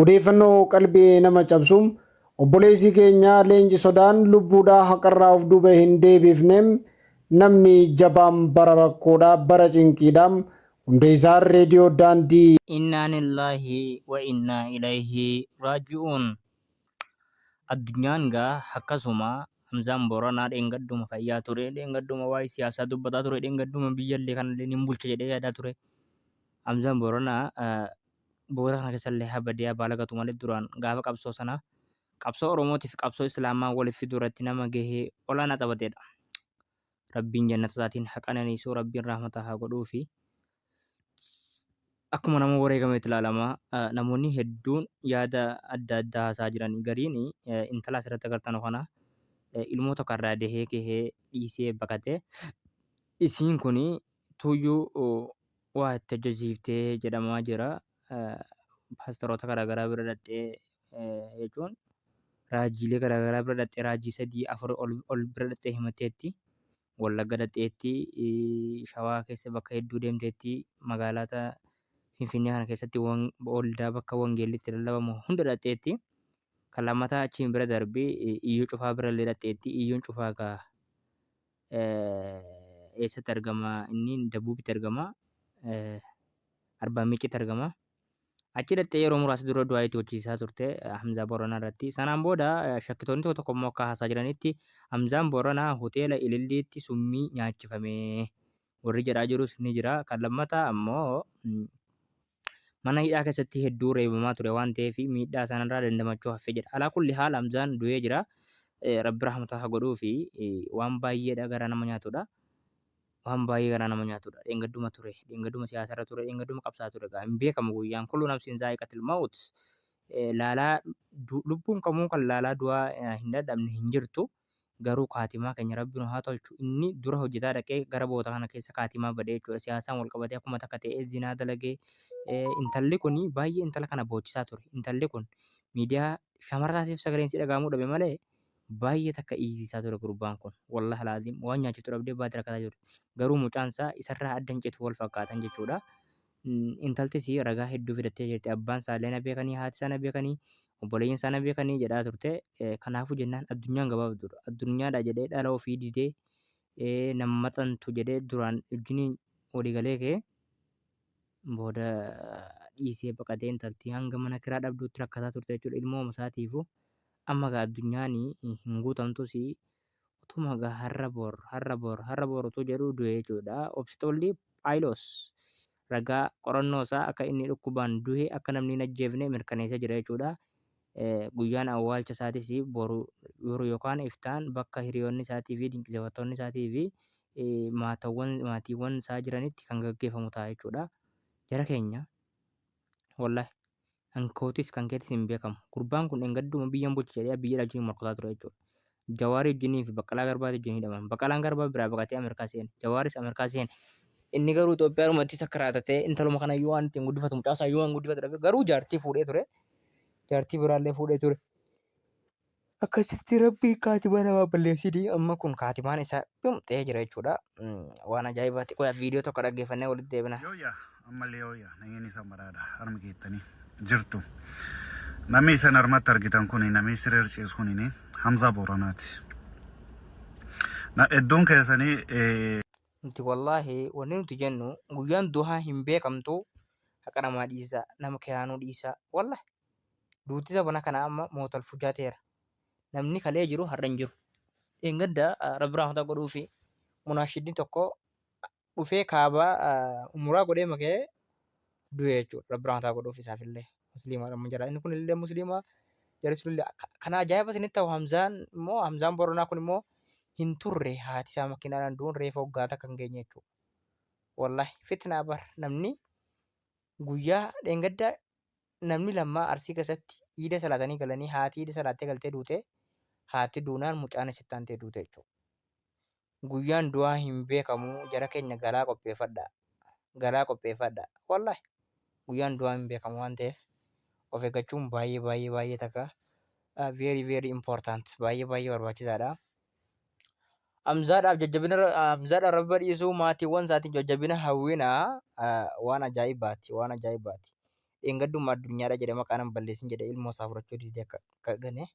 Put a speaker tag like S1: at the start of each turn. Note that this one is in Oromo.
S1: Odeeffannoo qalbii nama cabsu obboleessi keenya leenci sodaan lubbuudhaa haqarraa of duuba hin deebifne namni jabaan bara rakkoodhaa bara cinqiidha hundeessaan reediyoo daandii
S2: Innaa lillaahi wa innaa ilayhi raaji'uun. Addunyaan gaa akkasuma Hamzaan Booranaa dheengadduma fayyaa ture, dheengadduma waa'ee siyaasaa dubbataa ture, dheengadduma biyyallee kanallee nin bulcha jedhee yaadaa ture. Hamzaan Booranaa booda kana keessallee habadee abbaa lagatu malee duraan gaafa qabsoo sana qabsoo Oromootiif qabsoo Islaamaa waliif fiduu irratti nama gahee olaanaa taphateedha. Rabbiin jannata isaatiin haa qananiisu, Rabbiin rahmata haa godhuufi. Akkuma nama wareegameetti ilaalama. Namoonni hedduun yaada adda addaa haasaa jiran. Gariin intala asirratti agartan kana ilmoo tokko irraa dahee kahee dhiisee baqate. Isiin kun tuyyuu waa itti hojjechiiftee jedhamaa jira. Paastaroota garaagaraa bira dhaqxee jechuun raajiilee garaagaraa bira dhaqxee raajii sadii afur ol bira dhaqxee himatteetti. Wallagga dhaqxeetti, Shawaa keessa bakka hedduu deemteetti, magaalota Finfinnee kana keessatti waldaa bakka wangeelli itti lallabamu hunda dhaqxeetti. Kan lammataa achiin bira darbi Iyyuu Cufaa bira illee dhaqxeetti. Iyyuun Cufaa egaa eessatti argama? Inni Dabuubitti argama. Arbaa Miicitti argama. Achi dhaqxee yeroo muraasa dura du'aa itti hojjisiisaa turte Hamzaa Booranaa irratti. Sanaan booda shakkitoonni tokko tokko immoo akka haasaa jiranitti Hamzaan Booranaa hoteela Ililliitti summii nyaachifame warri jedhaa jirus ni jira. Kan lammataa ammoo mana hidhaa keessatti hedduu reebamaa ture waan ta'eef miidhaa sanarraa dandamachuu hafe jedha. Alaa kulli haal Hamzaan du'ee jira. Rabbi rahmata haa godhuu fi waan baay'eedha garaa nama nyaatudha. Waan baay'ee garaa nama nyaatudha. Dheengadduma ture, dheengadduma siyaasarra ture, dheengadduma qabsaa ture egaa hin beekamu guyyaan kullu nafsin zaa'iqatil mawut. Laalaa lubbuun kamuu kan laalaa du'aa hin dhadhabne hin jirtu. Garuu kaatimaa keenya rabbi nu haa tolchu. Inni dura hojjetaa dhaqee gara boota kana keessa kaatimaa badee jechuudha. Siyaasaan wal qabatee akkuma takka ta'ee zinaa dalagee intalli kun baay'ee intala kana boochisaa ture. Intalli kun miidiyaa shamara taateef sagaleen si dhaga'amuu dhabe malee Baay'ee takka iyyisiisaa ture gurbaan kun. Wallahi alaaziim waan nyaachiftu dhabdee baati rakkataa jirti. Garuu mucaan isaa isarraa adda hin citu wal fakkaatan jechuudha. Intaltis ragaa hedduu fidattee jirti. Abbaan isaallee na beekanii, haati isaa na beekanii, obboleeyyan isaa na beekanii jedhaa turte. Kanaafuu jennaan addunyaan gabaabduudha. Addunyaadha jedhee dhala ofii didee nan maxantu jedhee duraan wajjiniin walii galee ka'ee booda dhiisee baqatee intalti hanga mana kiraa dhabduutti rakkataa turte jechuudha. Ilmoo isaatiifuu Amma gaa addunyaan hin guutamtus utuma gaa har'a bor har'a bor har'a bor utuu jedhuu du'e jechuudha. Obsitolli Phaayiloos ragaa qorannoo isaa akka inni dhukkubaan du'e akka namni hin ajjeefne mirkaneessee jira jechuudha. Guyyaan awwaalcha isaatis boru boru yookaan iftaan bakka hiriyoonni isaatii fi dinqisiifattoonni isaatii fi maatawwan maatiiwwan isaa jiranitti kan gaggeeffamu ta'a jechuudha. Jara keenya wallahi Kan kootis kan keetis hin beekamu. Gurbaan kun dhengadduma biyyan bulcha jedhee Abiyyi wajjin morkataa ture jechuudha. Jawaarii wajjinii fi Baqqalaa Garbaati wajjin hidhaman. Baqqalaan Garbaa biraa baqatee Ameerikaa seene. Jawaaris Ameerikaa seene. Inni garuu Itoophiyaadhumatti sakkaraattatee intaluma kana iyyuu waan ittiin guddifatu mucaa isaa iyyuu waan guddifatu dhabe. Garuu jaartii fuudhee ture. Jaartii biraallee fuudhee ture. Akkasitti rabbiin kaatimaa namaa balleessini amma kun kaatimaan isaa dhumxee jira jechuudha. Waan ajaa'ibaati. Qoyaa viidiyoo tokko dhaggeeffannee walitti deebina.
S3: Yooyyaa ammallee yooyyaa nageenyi isaan badhaadha harmi keettanii jirtu. Namni isan harmatti argitan kun namni siree ciisu kun Hamzaa Booranaati. Na hedduun keessanii
S2: Nuti wallaahi wanni nuti jennu guyyaan duhaa hin beekamtu haqa namaa dhiisaa nama kiyaanuu dhiisaa wallaahi. Duuti zabana kana amma mootal fujaa ta'eera. Namni kalee jiru har'a hin jiru. Dheengadda Rabbi rahmata godhuufi munaashidni tokko dhufee kaabaa umuraa godhee makee du'e jechuudha. Rabbi rahmata godhuuf isaafillee musliima amma jira. Inni kun illee musliima jarri sun illee kana ajaa'iba isinitti ta'u Hamzaan immoo Hamzaan Boronaa kun immoo hin turre haati isaa makiinaadhaan du'uun reefa waggaa takka hin geenye jechuudha. Wallahi fitnaa bar namni guyyaa dheengadda namni lammaa Arsii keessatti iida salaatanii galanii haati iida salaattee galtee duute haati duunaan mucaanis itti aantee duute jechuudha. Guyyaan du'aa hin beekamu jara keenya galaa qopheeffadhaa. Galaa qopheeffadhaa. Wallahi guyyaan du'aa hin beekamu waan ta'eef of eeggachuun baay'ee baay'ee baay'ee takka very very important baay'ee baay'ee barbaachisaadha. Hamzaadhaaf jajjabina Hamzaadhaaf rabbi badhiisuu maatiiwwan isaatiin jajjabina hawwina waan ajaa'ibaati waan ajaa'ibaati. Dheengadduma addunyaadha jedhe maqaa nan balleessin jedhe ilmoo isaa fudhachuu didee akka gane.